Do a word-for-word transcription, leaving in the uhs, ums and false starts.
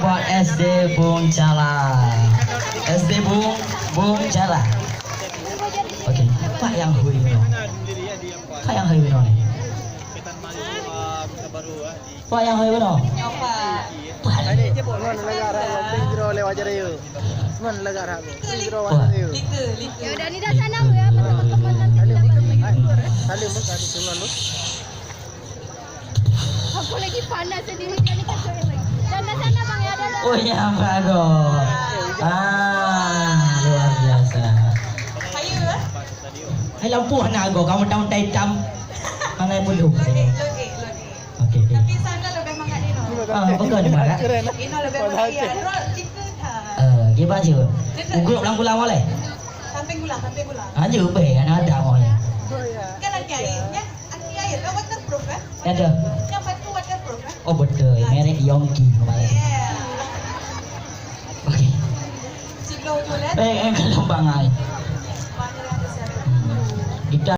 Buat S D Bung Cala. S D Bung, Bung Cala. Okey, Pak nyang hui bunoe. Pak nyang hui bunoe ni. Pak nyang hui bunoe. Pak. Mana lagak rhah, Bang? Pijro lewat jari. Mana lagak rhah, Bang? Pijro lewat jari. Ya udah, ni dah sana ya, teman-teman nanti kita balik. Salim, Bang, salim, salim, Bang. Aku lagi panas sendiri, jadi kacau yang lain. Dan dah sana, Bang, ya, dah, dah. Oh, ya, bagus. Ah, luar biasa. Saya, eh? Hai lampu hana go, kamu tahu tai tam. Hana bulu. Lagi, lagi, lagi. Okey, okey. Tapi sana lebih mangat Ino. Ah, bukan mangat. Ino lebih mangat. Ya, roll kita dah. Eh, gimana sih? Grup lampu lama leh. Samping gula, samping gula. Aja be, ada ada maunya. Kan lagi airnya. Aki air kan waterproof kan? Ada. Yang batu waterproof kan? Oh, betul. Merek Yongki kemarin. Yeah. Okey. Cikgu tu kan? Eh, eh, kalau bangai. Kita